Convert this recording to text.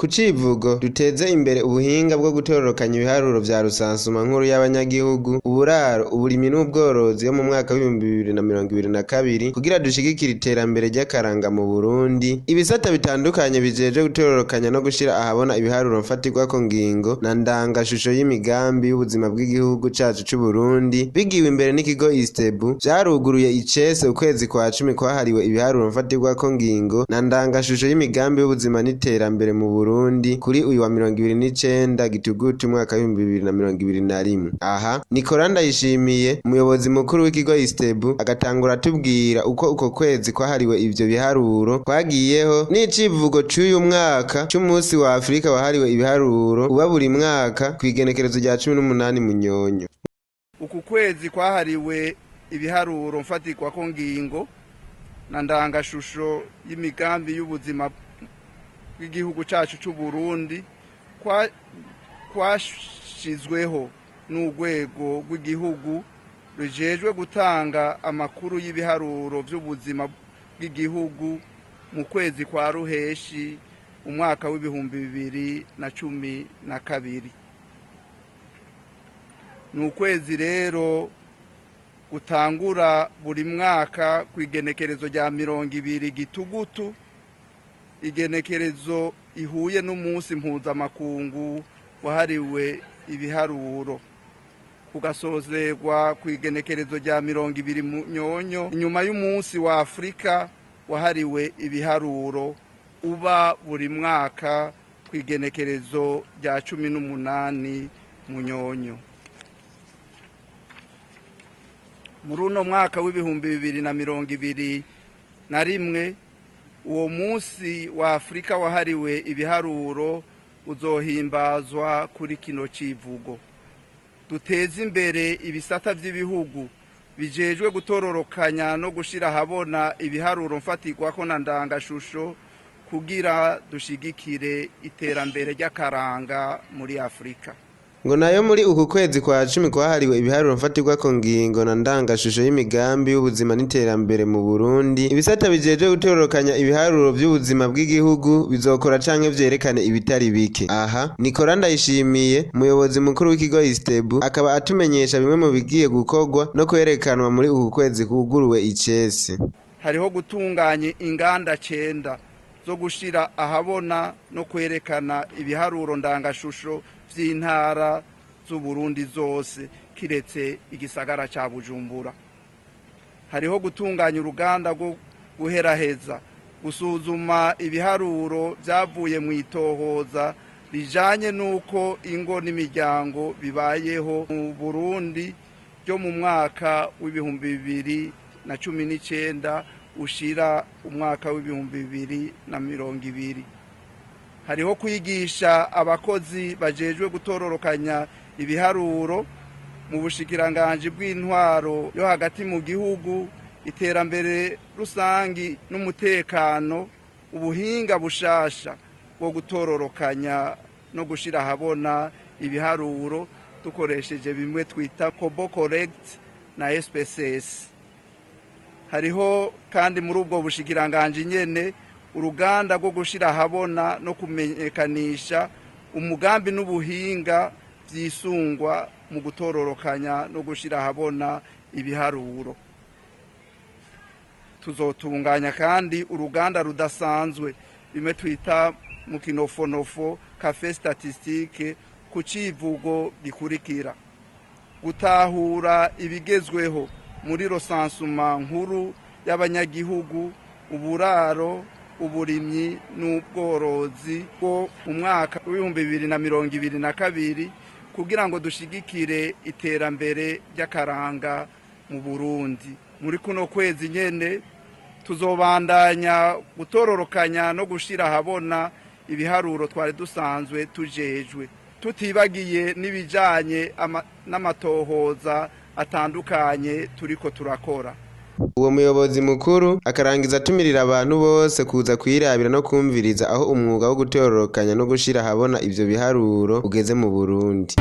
Ku civugo "Duteze imbere ubuhinga bwo gutororokanya ibiharuro vya rusansuma nkuru y'abanyagihugu, uburaro, uburimyi n'ubworozi yo mu mwaka w'2022 kugira dushigikire iterambere ry'akaranga mu Burundi", ibisata bitandukanye bijejwe gutororokanya no gushira ahabona ibiharuro mfatirwako ngingo na ndangashusho y'imigambi y'ubuzima bw'igihugu cacu c'Uburundi, bigiwe imbere n'ikigo ISTEEBU, vyaruguruye icese ukwezi kwa cumi kwahariwe ibiharuro mfatirwako ngingo na ndangashusho y'imigambi y'ubuzima n'iterambere mu Burundi kuri uyu wa 29 Gitugutu umwaka w'2021. Aha Nicolas Ndayishimiye, umuyobozi mukuru w'ikigo ISTEEBU, agatangura atubwira uko uko kwezi kwahariwe ivyo biharuro kwagiyeho n'icivugo c'uyu mwaka c'umunsi wa Afrika wahariwe ibiharuro uba buri mwaka kw'igenekerezo rya 18 Munyonyo. Uku kwezi kwahariwe ibiharuro mfatirwako ngingo na ndangashusho y'imigambi y'ubuzima bw'igihugu cacu c'u Burundi kwashizweho n'urwego rw'igihugu rujejwe gutanga amakuru y'ibiharuro vy'ubuzima bw'igihugu mu kwezi kwa Ruheshi umwaka w'2012. Ni ukwezi rero gutangura buri mwaka ku igenekerezo rya 20 Gitugutu, igenekerezo ihuye n'umunsi mpuzamakungu wahariwe ibiharuro, ugasozerwa ku igenekerezo rya 20 Munyonyo, inyuma y'umunsi wa Afurika wahariwe ibiharuro uba buri mwaka ku igenekerezo rya 18 Munyonyo. Muri uno mwaka w'2021, uwo munsi wa Afurika wahariwe ibiharuro uzohimbazwa kuri kino civugo: "Duteze imbere ibisata by'ibihugu bijejwe gutororokanya no gushira ahabona ibiharuro mfatirwako na ndangashusho kugira dushigikire iterambere ry'akaranga muri Afurika." Ngo nayo muri uku kwezi kwa cumi kwahariwe ibiharuro mfatirwako ngingo na ndangashusho y'imigambi y'ubuzima n'iterambere mu Burundi, ibisata bijejwe gutororokanya ibiharuro vy'ubuzima bw'igihugu bizokora canke vyerekane ibitari bike. Aha Nicolas Ndayishimiye, umuyobozi mukuru w'ikigo ISTEEBU, akaba atumenyesha bimwe mu bigiye gukorwa no kwerekanwa muri uku kwezi kuguruwe icese. Hariho gutunganya inganda cenda zo gushira ahabona no kwerekana ibiharuro ndangashusho vy'intara z'Uburundi zose kiretse igisagara ca Bujumbura. Hariho gutunganya uruganda rwo guheraheza gusuzuma ibiharuro vyavuye mu itohoza rijanye n'uko ingo n'imiryango bibayeho mu Burundi ryo mu mwaka w'2019 ushira umwaka w'2020. Hariho kwigisha abakozi bajejwe gutororokanya ibiharuro mu bushikiranganji bw'intwaro yo hagati mu gihugu, iterambere rusangi n'umutekano, ubuhinga bushasha bwo gutororokanya no gushira ahabona ibiharuro dukoresheje bimwe twita Kobo Collect na SPSS. Hariho kandi muri ubwo bushikiranganji nyene uruganda rwo gushira ahabona no kumenyekanisha umugambi n'ubuhinga vyisungwa mu gutororokanya no gushira ahabona ibiharuro. Tuzotunganya kandi uruganda rudasanzwe, bimwe twita mu kinofonofo café statistique, ku civugo gikurikira: "Gutahura ibigezweho muri recensement nkuru y'abanyagihugu, uburaro, uburimyi n'ubworozi bwo mu mwaka w'2022 kugira ngo dushigikire iterambere ry'akaranga mu Burundi." Muri kuno kwezi nyene tuzobandanya gutororokanya no gushira ahabona ibiharuro twari dusanzwe tujejwe, tutibagiye n'ibijanye n'amatohoza atandukanye turiko turakora. Uwo muyobozi mukuru akarangiza atumirira abantu bose kuza kwirabira no kumviriza aho umwuga wo gutororokanya no gushira ahabona ivyo biharuro ugeze mu Burundi.